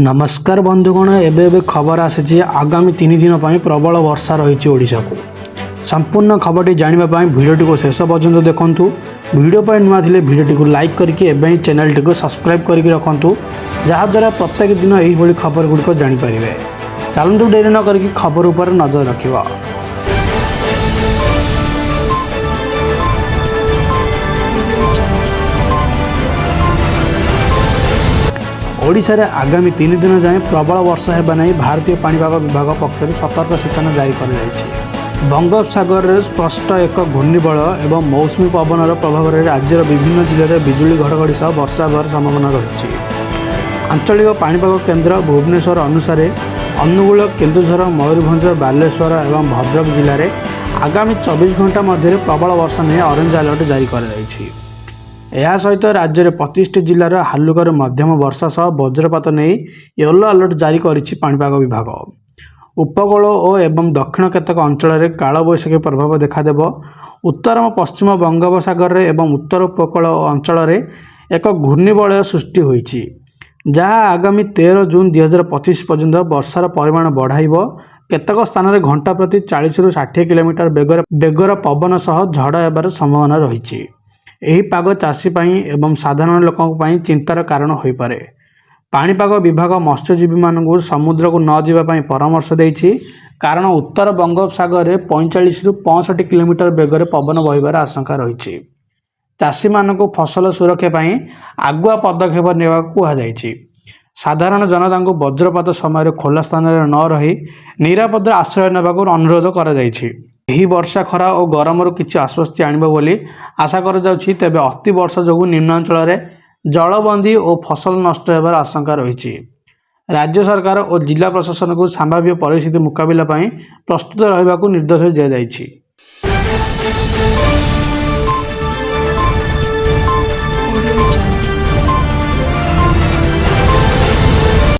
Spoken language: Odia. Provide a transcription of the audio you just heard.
ନମସ୍କାର ବନ୍ଧୁଗଣ, ଏବେ ଏବେ ଖବର ଆସିଛି, ଆଗାମୀ 3 ଦିନ ପାଇଁ ପ୍ରବଳ ବର୍ଷା ରହିଛି ଓଡ଼ିଶାକୁ। ସମ୍ପୂର୍ଣ୍ଣ ଖବରଟି ଜାଣିବା ପାଇଁ ଭିଡ଼ିଓଟିକୁ ଶେଷ ପର୍ଯ୍ୟନ୍ତ ଦେଖନ୍ତୁ। ଭିଡ଼ିଓ ପାଇଁ ନୂଆ ଥିଲେ ଭିଡ଼ିଓଟିକୁ ଲାଇକ୍ କରିକି ଏବେ ହିଁ ଚ୍ୟାନେଲଟିକୁ ସବସ୍କ୍ରାଇବ୍ କରିକି ରଖନ୍ତୁ, ଯାହାଦ୍ୱାରା ପ୍ରତ୍ୟେକ ଦିନ ଏହିଭଳି ଖବର ଗୁଡ଼ିକ ଜାଣିପାରିବେ। ଚାଲନ୍ତୁ, ଡେରି ନ କରିକି ଖବର ଉପରେ ନଜର ରଖିବା। ଓଡ଼ିଶାରେ ଆଗାମୀ 3 ଦିନ ଯାଏଁ ପ୍ରବଳ ବର୍ଷା ହେବା ନେଇ ଭାରତୀୟ ପାଣିପାଗ ବିଭାଗ ପକ୍ଷରୁ ସତର୍କ ସୂଚନା ଜାରି କରାଯାଇଛି। ବଙ୍ଗୋପସାଗରରେ ସ୍ପଷ୍ଟ ଏକ ଘୂର୍ଣ୍ଣିବଳୟ ଏବଂ ମୌସୁମୀ ପବନର ପ୍ରଭାବରେ ରାଜ୍ୟର ବିଭିନ୍ନ ଜିଲ୍ଲାରେ ବିଜୁଳି ଘଡ଼ଘଡ଼ି ସହ ବର୍ଷା ହେବାର ସମ୍ଭାବନା ରହିଛି। ଆଞ୍ଚଳିକ ପାଣିପାଗ କେନ୍ଦ୍ର ଭୁବନେଶ୍ୱର ଅନୁସାରେ ଅନୁଗୁଳ, କେନ୍ଦୁଝର, ମୟୂରଭଞ୍ଜ, ବାଲେଶ୍ୱର ଏବଂ ଭଦ୍ରକ ଜିଲ୍ଲାରେ ଆଗାମୀ 24 ଘଣ୍ଟା ମଧ୍ୟରେ ପ୍ରବଳ ବର୍ଷା ନେଇ ଅରେଞ୍ଜ ଆଲର୍ଟ ଜାରି କରାଯାଇଛି। ଏହା ସହିତ ରାଜ୍ୟରେ 25ଟି ଜିଲ୍ଲାର ହାଲୁକାରୁ ମଧ୍ୟମ ବର୍ଷା ସହ ବଜ୍ରପାତ ନେଇ ୟେଲୋ ଆଲର୍ଟ ଜାରି କରିଛି ପାଣିପାଗ ବିଭାଗ। ଉପକୂଳ ଓ ଏବଂ ଦକ୍ଷିଣ କେତେକ ଅଞ୍ଚଳରେ କାଳବୈଶାଖୀ ପ୍ରଭାବ ଦେଖାଦେବ। ଉତ୍ତର ଓ ପଶ୍ଚିମ ବଙ୍ଗୋପସାଗରରେ ଏବଂ ଉତ୍ତର ଉପକୂଳ ଅଞ୍ଚଳରେ ଏକ ଘୂର୍ଣ୍ଣିବଳୟ ସୃଷ୍ଟି ହୋଇଛି, ଯାହା ଆଗାମୀ 13 ଜୁନ୍ 2025 ପର୍ଯ୍ୟନ୍ତ ବର୍ଷାର ପରିମାଣ ବଢ଼ାଇବ। କେତେକ ସ୍ଥାନରେ ଘଣ୍ଟା ପ୍ରତି 40ରୁ 60 କିଲୋମିଟର ବେଗର ପବନ ସହ ଝଡ଼ ହେବାର ସମ୍ଭାବନା ରହିଛି। ଏହି ପାଗ ଚାଷୀ ପାଇଁ ଏବଂ ସାଧାରଣ ଲୋକଙ୍କ ପାଇଁ ଚିନ୍ତାର କାରଣ ହୋଇପାରେ। ପାଣିପାଗ ବିଭାଗ ମତ୍ସ୍ୟଜୀବୀମାନଙ୍କୁ ସମୁଦ୍ରକୁ ନ ଯିବା ପାଇଁ ପରାମର୍ଶ ଦେଇଛି, କାରଣ ଉତ୍ତର ବଙ୍ଗୋପସାଗରରେ 45ରୁ 65 କିଲୋମିଟର ବେଗରେ ପବନ ବହିବାର ଆଶଙ୍କା ରହିଛି। ଚାଷୀମାନଙ୍କୁ ଫସଲ ସୁରକ୍ଷା ପାଇଁ ଆଗୁଆ ପଦକ୍ଷେପ ନେବାକୁ କୁହାଯାଇଛି। ସାଧାରଣ ଜନତାଙ୍କୁ ବଜ୍ରପାତ ସମୟରେ ଖୋଲା ସ୍ଥାନରେ ନ ରହି ନିରାପଦ ଆଶ୍ରୟ ନେବାକୁ ଅନୁରୋଧ କରାଯାଇଛି। ଏହି ବର୍ଷା ଖରା ଓ ଗରମରୁ କିଛି ଆଶ୍ୱସ୍ତି ଆଣିବ ବୋଲି ଆଶା କରାଯାଉଛି। ତେବେ ଅତି ବର୍ଷା ଯୋଗୁଁ ନିମ୍ନାଞ୍ଚଳରେ ଜଳବନ୍ଦୀ ଓ ଫସଲ ନଷ୍ଟ ହେବାର ଆଶଙ୍କା ରହିଛି। ରାଜ୍ୟ ସରକାର ଓ ଜିଲ୍ଲା ପ୍ରଶାସନକୁ ସମ୍ଭାବ୍ୟ ପରିସ୍ଥିତି ମୁକାବିଲା ପାଇଁ ପ୍ରସ୍ତୁତ ରହିବାକୁ ନିର୍ଦ୍ଦେଶ ଦିଆଯାଇଛି।